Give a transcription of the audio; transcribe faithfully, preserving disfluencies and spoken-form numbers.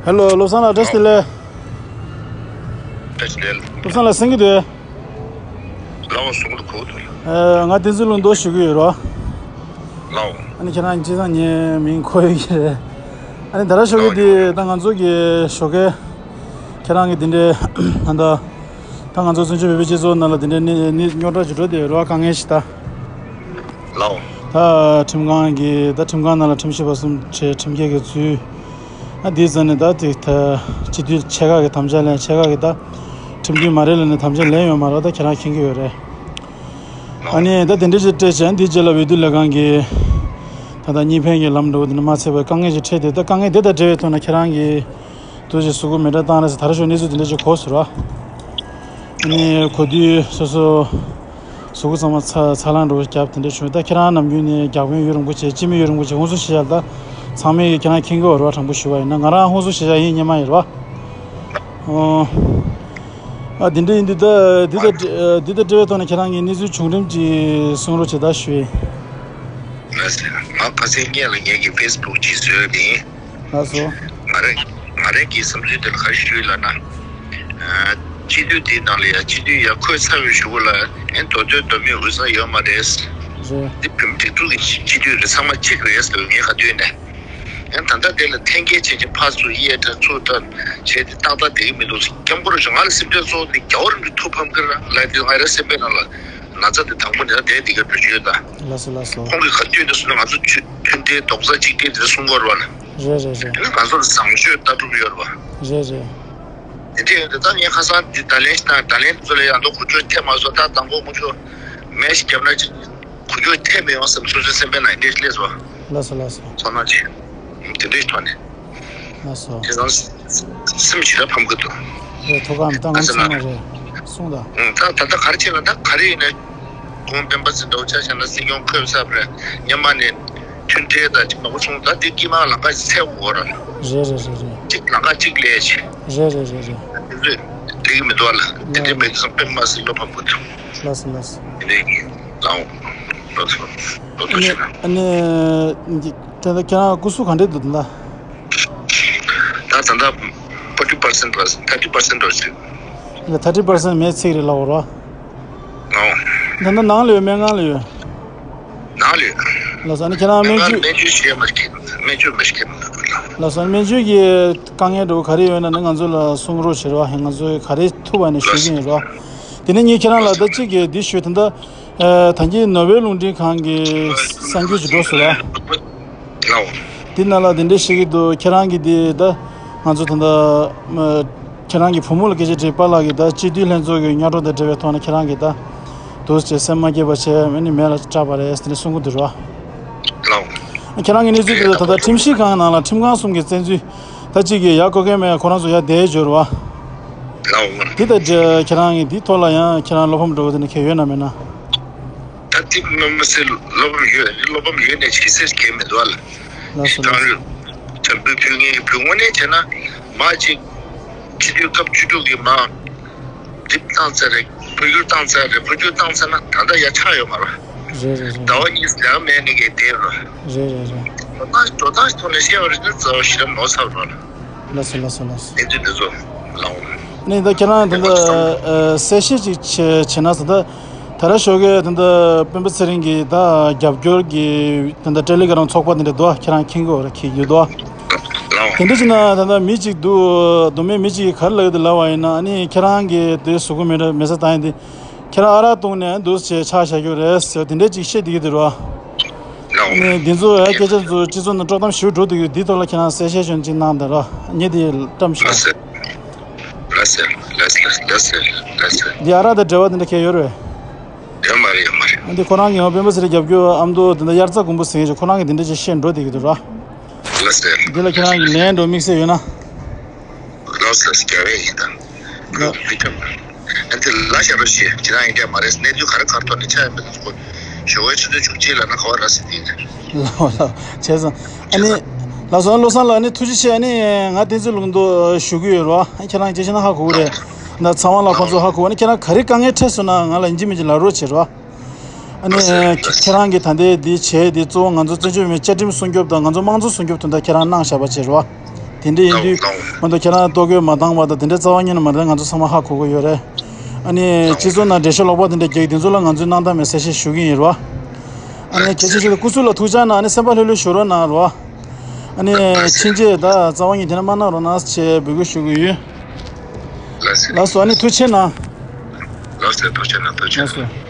ཧེ་ལོ། བློ་བཟང་ལགས། བཀྲ་ཤིས་བདེ་ལེགས། བཀྲ་ཤིས་བདེ་ལེགས། བློ་བཟང་ལགས། གསན་གྱི་འདུག། ལགས་སོ། གསུང་གི་འདུག། གོ་གི་འདུག། ཨེ། ང་བསྟན་འཛིན་ལུང་རྟོགས་ཞུ་གི་ཡོད་རོ། ལགས། ཨ་ནི་ཁྱེད་རང་སྤྱིར་བཏང་ངའི་མིང་གོ་ཡོད་ཀྱི་རེད། ཨ་ནི་ད་ར་ཞོགས་ཀས་འདི་ད་ང་ཚོ་གི་ཞོགས་ཀས་ཁྱེད་རང་གི་འདི་འདྲའི་ད་ལྟ་ད་ང་ཚོ་བཙན་བྱོལ་བོད་པའི་སྤྱི་ཚོགས་ནང་ལ་འདི་འདྲའི་གནས་གནས་རྙོག་དྲ་ཅིག་འགྲོ་བསྡད་ཡོད་རོ། དཀའ་ངལ་ཞིག་ད། ལགས། ད་ཁྲིམས་ཁང་གི་ད་ཁྲིམས་ཁང་ནང་ལ་ཁྲིམས་ཞིབ་པ་གསུམ་བྱས། ཁྲིམས་འགལ་གྱི་རྫུན། ཨ། དེའི་རྩ་ནས་ད་དེ་ད་སྤྱི་འཐུས་ཆེ་ཁག་གི་དམ་བཅའ་ལེན། ཆེ་ཁག་གི་ད་ཁྲིམས་འཐུས་མ་རེད་ལབ་ནས་དམ་བཅའ་ལེན་ཡོད་མ་རེད། ད་ཁྱེད་རང་མཁྱེན་གྱི་ཡོད་རེད། ཨ་ནི་ད་དེ་འདྲ་ཞིག་སྤྲད་བྱས། འདིའི་རྗེས་ལ་འོས་བསྡུ་ལས་ཁང་གིས་ད་ལྟ་གཉིས་ཕན་གྱི་ལམ་འགྲོ་བ་དེ་འདྲ་མ་ཚད་པའི་དཀའ་ངལ་ཞིག་འཕྲད་དེ། ད་དཀའ་ངལ་དེ་དང་འབྲེལ་བའི་ཐོག་ནས་ཁྱེད་རང་གིས་དུ་ཞིག་གཟུགས་པོ་མེ་དྲག་བཏང་རེད་ཟེར། ད་ར་ཞོགས་གནས་ཚུལ་དེ་འདྲ་ཞིག་གོ་སོང་ར། ཨ་ནི་གོ་དུས་སོ་སོ། གཟུགས་པོ་ཚང་མ་ཚ་ཚ་ལང་འགྲོ་བརྒྱབ་དེ་འདྲ་བྱུང་། ད་ཁྱེད་རང་ནམ་རྒྱུན་ནས་རྒྱལ་དབང་ཡུལ་རིན་པོ་ཆེ། སྤྱི་མི་ཡུལ་རིན་པོ་ཆེ། ཧུན་སུར་གཞིས་ཆགས། ད་ཚང་མས་ཀྱི་ཁྱེད་རང་མཁྱེན་གྱི་ཡོད་རེད་བ། དྲང་པོ་ཞུ་བ་ཡིན་ན། ང་རང་ཧུན་སུར་གཞིས་ཆགས་ཡིན། སྔོན་མ་ཡིན་རེད་བ། ཨོ། ཨ། དེ་འདྲ་ཡིན་དུས་ད་འདི་ད་འདི་ད་འབྲེལ་བའི་ཐོག་ནས་ཁྱེད་རང་གི་གནས་ཚུལ་བྱུང་རིམ་ཅིག་གསུང་རོགས་བྱེད་ད་ཞུ་ཡིན། ལགས་སོ། ང་ཁ་སང་ཉིན་ལ་ངེད་ཀྱི་ཕེ་སི་བུག་ཅིག་བཟོས་ནས། ལགས་སོ། ང་རང་ང་རང་གི་བསམ་ཚུལ་དེ་ལ་ག་རེ་ཞུས་ལབ་ན། ཨ། སྤྱི་འཐུས་དེའི་ནང་ལ་ཡ་སྤྱི་འཐུས་ཡ་ཁོས་ཚར་བའི་གཞུག་གུ་ལ། ཨེ། མདོ་སྟོད་མདོ་སྨད་དབུས་གཙང་ཡོད་མ་རེད། རེད། འདི་བོད་མི་སྒྲིག་འཛུགས་ཀྱི་སྤྱི་འཐུས་རེད། ཚང་མ་གཅིག་རེད་ཟེར་བའི་ངས་ག་དུས་ནས། ཨེ། ད་ལྟ་དེ་ལ་འཐེན་འཁྱེར་བྱས་ཀྱི་ཕར་ཚུར་གཡས་དང་ཚུར་དང་བྱས་ཏེ་ཏག་ཏག་བསྡད་ཀྱི་མི་འདུག། སྐྱབས་མགོན་རིན་པོ་ཆེ། ང་ལ་སེམས་ཁྲལ་གཙོ་བོ་དེ་རྒྱལ་བ་རིན་པོ་ཆེ་ཐུགས་ཕམ་གི་རེད་ལབ་དུས། ང་རའི་སེམས་པའི་ནང་ལ་ན་ཚ་དེ་དང་པོ་ནས་བསྡད་དེ་ག་འགྲོ་རྒྱུ་ཡོད་ད། ལགས་སོ། ལགས་སོ། ཁོང་གིས་ག་དུས་ནས་གསུངས་ན། ང་ཚོ་མཐུན་སྒྲིལ་རྡོག་རྩ་གཅིག་སྒྲིལ་དེ་གསུང་གི་ཡོད་རེད་བ་ལ། རེད་རེད་རེད། དེ་ནས་ང་ཚོ་ལ་བཟང་སྤྱོད་ལྟ་གྲུབ་ཡོད་རེད་བ། རེད་རེད། དེ་འདྲ་ཡོད་དེ། ད་ངས་ཁ་སང་འདི་བརྡ་ལན་ཞིག་བཏང་། བརྡ་ལན་དེ་ཚོ་ལ་ཡང་ད་གོ་སྐབས་འཐེན་མ་སོང་། ད་དང་པོ་ཁོང་ཚོ་མེ་ཞིག་བརྒྱབ་ན་ཅིག་གོ་སྐབས་འཐེན་མི་ཡོང་བསམ། སོ་སོའི་སེམས་པའི་ནང་འདི་སླེབས་སོང་། ལགས་སོ། ལགས་སོ། ཚོར་སྣང་ཆེ། དེ་འདྲའི་ཐོག་ནས། ལགས་སོ། དེ་ཚང་སེམས་ཞེ་དྲག་ཕམ་གི་འདུག། རེད། ཐུགས་ཁམས་ད་ང་ཚང་མ་རེད། གསུངས་དང་། ཨང་། ད་ད་ལྟ་ག་རེ་བྱས་ན། ད་ག་རེ་ཡིན་ན། ཁོང་སྤེན་པ་ཚེ་རིང་འདྲ་བོ་ཆ་བཞག་ན་སྲིད་སྐྱོང་ཁོས་ཚར་བ་རེད། སྔོན་མ་ནས་མཐུན་སྒྲིལ་དང་ཅིག་མང་པོ་བྱུང་། ད་དེ་དཀྱིལ་མ་ལམ་ཁ་ཅིག་འཚོལ་དགོས་རེད། རེད་རེད་རེད་རེད། ཅིག་ལམ་ཁ་གཅིག་ལས་བྱེད། རེད་རེད་རེད་རེད། དེ་ཚོས་འགྲིག་གི་མི་འདུག་ཨ་ལ། དེ་འདྲའི་མེད་དུས་ཙང་སྤེན་པ་ཚེ་རིང་བློ་ཕམ་དགོས་འདུག། ལགས་སོ། ལགས་སོ། དེ་འདྲའི་གི་ལའོ། ལོ་ཚོ་ལོ་ཚོ་ཨ་ནི་ཞིག་ན། ཨ་ནི་དེ་ད་ཁྱེད་རང་སྐུ་གཟུགས་ག་འདྲས་འདུག་ད། ད་ད་ལྟ་forty percent plus thirty percent འགྲོ་ཞིག། ད་thirty percent མེད་ཚིག་རེད་ལབ་རོ། ཨོ། ད་ལྟ་ནང་ལ་ཡོད། སྨན་ཁང་ལ་ཡོད། ནང་ལ་ཡོད། ལགས་སོ། ཨ་ནི་ཁྱེད་རང་སྨན་བཅོས། སྨན་བཅོས་བྱེད་མ་ཤེས། སྨན་བཅོས་མ་ཤེས་མ་ལགས། ལགས་སོ། ཨ་ནི་སྨན་བཅོས་ཀྱི་དཀའ་ངལ་འདྲ་བོ་ག་རེ་ཡོད་ན་ནི་ང་ཚོ་ལ་གསུང་རོགས་བྱེད་རོགས། ང་ཚོས་ག་རེ་ཐུབ་པ་ནས་ཞུ་གི་ཡིན་རོགས། དེ་ནས་ངས་ཁྱེད་རང་ལ་ད་གཅིག་གི་འདི་ཞུ། ད་ལྟ་ཨ་ད་གིན་ནོར་ཝེ་རླུང་འཕྲིན་ཁང་གི་གསར་འགྱུར་ཞིག་འགྲོ་སོང་ལ། ལའོ། འདི་ནང་ལ་འདི་འདྲ་བཤད་ཀྱི་འདུག། ཁྱེད་རང་གིས་འདི་ད་ང་ཚོ་ད་ལྟ་ཨ་ཁྱེད་རང་གི་བུ་མོ་ལ་སྐད་ཆ་དྲིས་པ་ལགས་ཀྱིས་ད་སྤྱི་འཐུས་ལྷན་ཚོགས་ཀྱི་སྔ་དྲོ་དང་འབྲེལ་བའི་ཐོག་ནས་ཁྱེད་རང་གིས་ད་འདུག་ཅེས་སེམས་མ་སྐྱིད་པ་བྱས། ཨ་ནི་མེ་ལ་སྐྲག་པ་རེད་ཟེར་ནས་གསུང་གི་འདུག་ར། ལའོ། ཁྱེད་རང་གི་གནས་ཚུལ་དེ་ད་ད་ལྟ་ཁྲིམས་ཞིབ་ཁང་ནང་ལ་ཁྲིམས་ཁང་གསུམ་གྱི་བཙན་འཛུལ། ད་གཅིག་གིས་ཡར་བསྐོ་མཁན་མེད། ཁོ་རང་ཚོ་ཡར་བསྡད་འབྱོར་བ། ལའོ། འདི་ལྟར་ཁྱེད་རང་གིས་འདིའི་ཐོག་ལ་ཡང་ཁྱེད་རང་བློ་ཕམ་འགྲོ་བ་དེ་འདྲ་གང་ཡང་ཡོད་ན་མེད་ན། ད་དེ་མི་མི་སེར་བློ་ཕམ་ཡོད། བློ་ཕམ་ཡོད་ནས་བྱེད་ས་གང་ཡང་མི་འདུག་ཨ་ལ། ལགས་སོ། ལགས་སོ། དྲང་པོའི་ཕུལ་མཁན་ཕུལ། དངོས་གནས་བྱས་ན་མ་གཅིག་སྤྱི་འཐུས་སྐབས་བཅུ་དྲུག་གི་མ་འགྲིག་བཏང་ཚར་རེད། འཕོ་འགྱུར་བཏང་ཚར་རེད། འཕོ་འགྱུར་བཏང་ཚར་ན་ད་ལྟ་ཡ་ཆགས་ཡོད་མ་རེད། རེད་རེད་རེད། ཟླ་བ་གཉིས་ཟླ་བ་མེད་ནས་ཀྱི་བསྡད་རེད། རེད་རེད་རེད། འགྲོ་སྟངས་འགྲོ་སྟངས་ཐོག་ནས་བཤད་པ་རེད་ན་རྩ་བ་ཞེ་དྲག་ནོར་ཚར་རེད། ལགས་སོ། ལགས་སོ། ལགས་སོ། དེ་དུས་འདི་ཚོ་ལའོ། ནས་ད་ཁྱེད་རང་ད་ལྟ་ཨ་གསལ་བཤད་ཅིག་བྱས་བྱས་ན་ཟེར། ད་ད་ར་ཞོགས་ཀས་ད་ལྟ་སྤེན་པ་ཚེ་རིང་གི་ད་རྒྱབ་སྐྱོར་གྱི་ད་ལྟ་ཏེ་ལེ་གྷ་རམ་ཚོགས་པ་དེ་འདྲ་འདུག་ཨ། ཁྱེད་རང་མཁྱེན་གྱི་ཡོད་རེད། མཁྱེན་གྱི་འདུག་ཨ། དེ་འདྲ་བྱས་ན་ད་ལྟ་མི་གཅིག་འདུག། མདོ་སྨད་མི་གཅིག་གིས་ག་རེ་ལབ་ཀྱི་འདུག་ལབ་པ་ཡིན་ན། ཨ་ནི་ཁྱེད་རང་གིས་དེ་གཟུགས་པོ་མེ་དྲག་མེ་བཟའ་བཏང་ཡིན་དེ། ཁྱེད་རང་ཨ་རག་བཏུང་ནས་འདུག་སེ་ཆགས་བཞག་རྒྱུ་རེད་ཟེར་དེ་འདྲ་ཅིག་བཤད་བསྡད་ཀྱི་འདུག་ར། ནས་འདི་ཚོ་ཡ་སྐད་ཆ་ཚོ་སྤྱི་ཚོགས་ནང་དཀྲོག་གཏམ་ཞེ་པོ་འགྲོ་བསྡད་ཀྱི་ཡོད། འདིའི་ཐོག་ལ་ཁྱེད་རང་གསལ་བཤད་ཅིག་གནང་དང་ར། ངས་འདི་བཀྲམ་ཤག། ལགས་སེ། ལགས་སེ། ལགས་སེ། ལགས་སེ། འདི་ཨ་རག་དང་འབྲེལ་བ་འདི་འདྲ་གང་ཡང་ཡོད་རེད། ཡོད་མ་རེད། ཡོད་མ་རེད། འདི་ཁོ་རང་གི་ཡང་སྤེན་པ་ཚེ་རིང་རྒྱབ་སྐྱོར་ཨ་མདོ་དེ་འདྲ་དབྱར་རྩྭ་དགུན་འབུ་ཟེར་མཁན་ཅིག་ཁོ་རང་གིས་འདི་འདྲ་ཅིག་བཤད་འགྲོ་བསྡད་ཀྱི་འདུག་ར། ལགས་སེ། འདི་ལ་ཁྱེད་རང་གིས་ལན་འདྲ་དམིགས་བསལ་ཡོད་ན། ལགས་སོ། རྒྱལ་བའི་ཡིན་དང་། ལགས། ཕུལ་ཐབས། ཨ་འདི་ལ་ཞབས་པ་ཞེས་ཁྱེད་རང་ཡིན་གྲས་མ་རེད། གནས་ཚུལ་ག་རེ་ག་རེ་ཐོག་ནས་ཆགས་ཡོད་མེད་དུ་ཞོགས་པའི་ཆུ་ཚོད་བཅུ་གཅིག་ལ་ན་ག་བ་ར་སི་དེ་ཡིན། ལགས་ལགས། བྱས་ཙང་ཨ་ནི། ལགས་སོ། བློ་བཟང་ལགས། ཨ་ནི་ཐུགས་རྗེ་ཆེ། ཨ་ནི་ང་བསྟན་འཛིན་ལུང་རྟོགས་ཞུ་གི་ཡོད་རོ། ཨ་ཁྱེད་རང་སྐད་ཆ་ན་ཧ་གོ་གི་རེད། ད་ཚང་མ་ལ་ཁོང་ཚོ་ཧ་གོ། ཨ་ནི་ཁྱེད་རང་ག་རེ་དཀའ་ངལ་འཕྲད་སོང་ན་ང་ལ་ཡིན་གཅིག་མིན་གཅིག་ལབ་རོགས་བྱེད་རོ། ཨ་ནི་ཁྱེད་རང་གིས་ད་ལྟའི་འདི་བྱས་འདི་གཙོ་བོ་ང་ཚོ་བཙན་བྱོལ་བོད་མིའི་བཅའ་ཁྲིམས་སྲུང་སྐྱོབ་དང་ང་ཚོ་དམངས་གཙོ་སྲུང་སྐྱོབ་དོན་དག་ཁྱེད་རང་གནང་བཞག་པ་བྱེད་རོགས། དེ་འདྲ་ཡིན་དུས་ལའོ་ལའོ། མ་གཏོགས་ཁྱེད་རང་ལྟོ་གོས་མ་བཏང་བ་དང་དེ་འདྲ་རྩ་བ་ཉིད་ནས་མ་རེད། ང་ཚོ་ཚང་མ་ཧ་གོ་གི་ཡོད་རེད། ཨ་ནི་ལའོ་སྤྱི་ཚོགས་ནང་འགྲེལ་བཤད་ལོག་པ་དེ་འདྲ་རྒྱག་དེ་ཚོ་ལ་ང་ཚོས་སྣང་དག་མེད་གསལ་བཤད་ཞུ་གི་ཡིན་རོ། ཨ་ནི་གལ་ཆེ་ཤོས་དེ་སྐུ་གཟུགས་ལ་ཐུགས་ཅག་གནང་། ཨ་ནི་སེམས་པ་ལྷོད་ལྷོད་བཞུགས་རོགས་གནང་རོ། ཨ་ནི་ཕྱིན་ཆད་ད་རྩ་བ་ཉིད་དེ་འདྲ་མ་གནང་རོགས་གནང་ཞེས་འབོད་སྐུལ་ཞུ་གི་ཡོད། ལགས་སོ། ལགས་སོ། ཨ་ནི་ཐུགས་རྗེ་ཆེ་གནང་། ལགས་སོ། ཐུགས་རྗེ་ཆེ་གནང་། ཐུགས་རྗེ་ཆེ། ལགས་སོ།